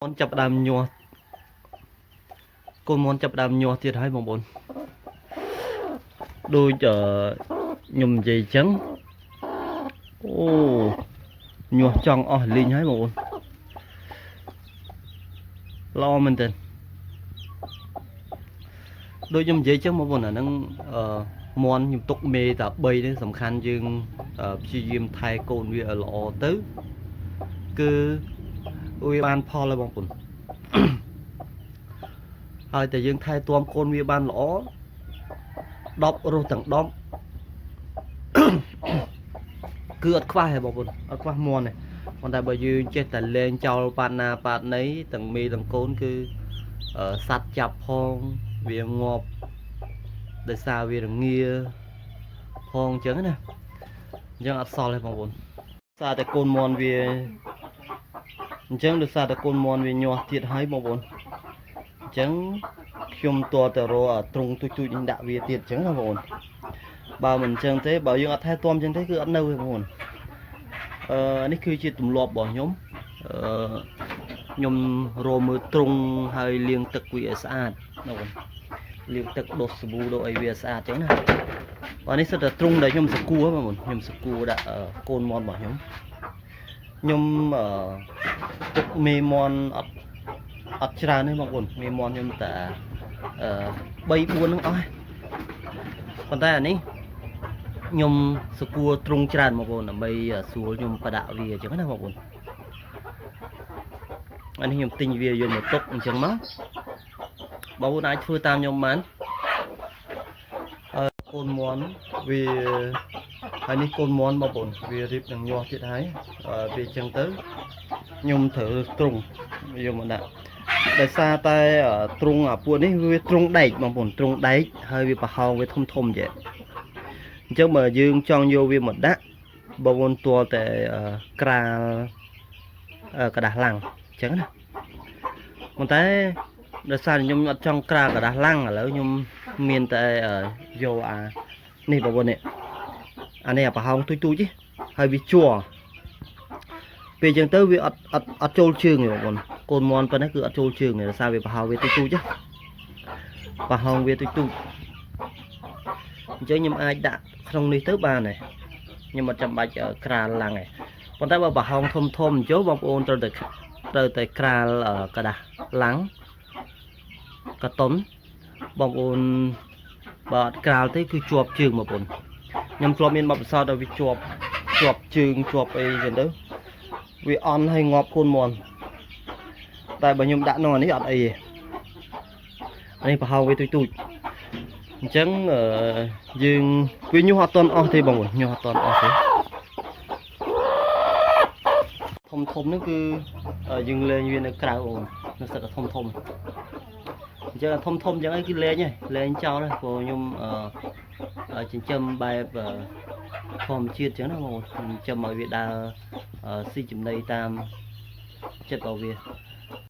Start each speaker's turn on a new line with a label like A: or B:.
A: នចាប់ផ្ដើមញាស់កូនមន់ចាប់ផ្ដើមញាស់ទៀតហើយបងប្អូនដូចអឺខ្ញុំនិយាយអញ្ចឹងអូញាស់ចង់អស់លីងហើយបងប្អូនល្អមែនទែនដូចខ្ញុំនិយាយអញ្ចឹងបងប្អូនអាហ្នឹងអឺមន់ខ្ញុំទុកមេតា3នេះសំខាន់យើងព្យាយាមថែកូនវាឲ្យល្អទៅគឺវាបានផលហើយបងប្អូន ហើយតែយើងថែទាំកូនវាបានល្អ10រស់ទាំង10 គឺអត់ខ្វះទេបងប្អូនអត់ខ្វះមន់ទេប៉ុន្តែបើយើងចេះតែលែងចោលប៉ាត់ណាប៉ាត់ណីទាំងមេទាំងកូនគឺសัตว์ចាប់ផងវាងាប់ដោយសារវារងាផងអញ្ចឹងណាអញ្ចឹងអត់សល់ទេបងប្អូនសារតែកូនមន់វាអញ្ចឹងដោយសារតែកូនមន់វាញាស់ទៀតហើយបងប្អូនអញ្ចឹងខ្ញុំតតែរកអាទ្រុងទូចទូចនេះដាក់វាទៀតអញ្ចឹងណាបងប្អូនបើមិនអញ្ចឹងទេបើយើងអត់ថែទាំអញ្ចឹងទេគឺអត់នៅទេបងប្អូនអឺនេះគឺជាទម្លាប់របស់ខ្ញុំអឺខ្ញុំរកមើលទ្រុងហើយលាងទឹកវាឲ្យស្អាតបងប្អូនលាងទឹកដុសសាប៊ូដុសអីវាឲ្យស្អាតអញ្ចឹងណាបាទនេះសិតតែទ្រុងដែលខ្ញុំសកួរបងប្អូនខ្ញុំសកួរដាក់កូនមន់របស់ខ្ញុំខ្ញុំអឺទុកមេមន់អត់អត់ច្រើនទេបងប្អូនមេមន់ខ្ញុំតែអឺ3 4ហ្នឹងអស់ហើយប៉ុន្តែអានេះខ្ញុំសកួរទ្រុងច្រើនបងប្អូនដើម្បីស្រួលខ្ញុំប្រដាក់វាអញ្ចឹងណាបងប្អូនអានេះខ្ញុំទិញវាយកមកទុកអញ្ចឹងមកបងប្អូនអាចធ្វើតាមខ្ញុំបានអឺកូនមន់វាហើយនេះកូនមន់បងប្អូនវារៀបនឹងញាស់ទៀតហើយវាអញ្ចឹងទៅខ្ញុំត្រូវទ្រុងយកមកដាក់ដោយសារតែទ្រុងអាពួកនេះវាទ្រុងដែកបងប្អូនទ្រុងដែកហើយវាប្រហោងវាធំធំចេះអញ្ចឹងបើយើងចង់យកវាមកដាក់បងប្អូនទាល់តែក្រាលក្រដាសឡាំងអញ្ចឹងណាប៉ុន្តែដោយសារខ្ញុំអត់ចង់ក្រាលក្រដាសឡាំងឥឡូវខ្ញុំមានតែយកអានេះបងប្អូននេះអានេះអាប្រហោងទូចទូចទេហើយវាជ័រពេលអញ្ចឹងទៅវាអត់អត់អត់ចូលជើងទេបងប្អូនកូនមន់ប៉ុណ្ណេះគឺអត់ចូលជើងទេដោយសារវាប្រហោងវាទូចទូចប្រហោងវាទូចទូចអញ្ចឹងខ្ញុំអាចដាក់ក្នុងនេះទៅបានហើយខ្ញុំអត់ចាំបាច់ក្រាលឡាំងទេប៉ុន្តែបើប្រហោងធំធំអញ្ចឹងបងប្អូនត្រូវតែក្រាលក្រដាសឡាំងកាតុនបងប្អូនបើអត់ក្រាលទេគឺជាប់ជើងបងប្អូនខ្ញុំធ្លាប់មានបទពិសោធន៍ឲ្យវាជាប់ជាប់ជើងជាប់អីចឹងទៅវាអន់ហើយងាប់កូនមន់តែបើខ្ញុំដាក់ក្នុងអានេះអត់អីទេអានេះប្រហោងវាទូចទូចអញ្ចឹងយើងវាញាស់អត់តន់អស់ទេបងប្អូនញាស់អត់តន់អស់ទេធំធំហ្នឹងគឺយើងលែងវានៅក្រៅបងនៅសិតតែធំធំអញ្ចឹងធំធំអញ្ចឹងឯងគឺលែងហើយលែងចោលហើយព្រោះខ្ញុំអឺចិញ្ចឹមបែបធម្មជាតិអញ្ចឹងណាបងប្អូនចិញ្ចឹមឲ្យវាដើរស៊ីចំណីតាមចិត្តរបស់វា។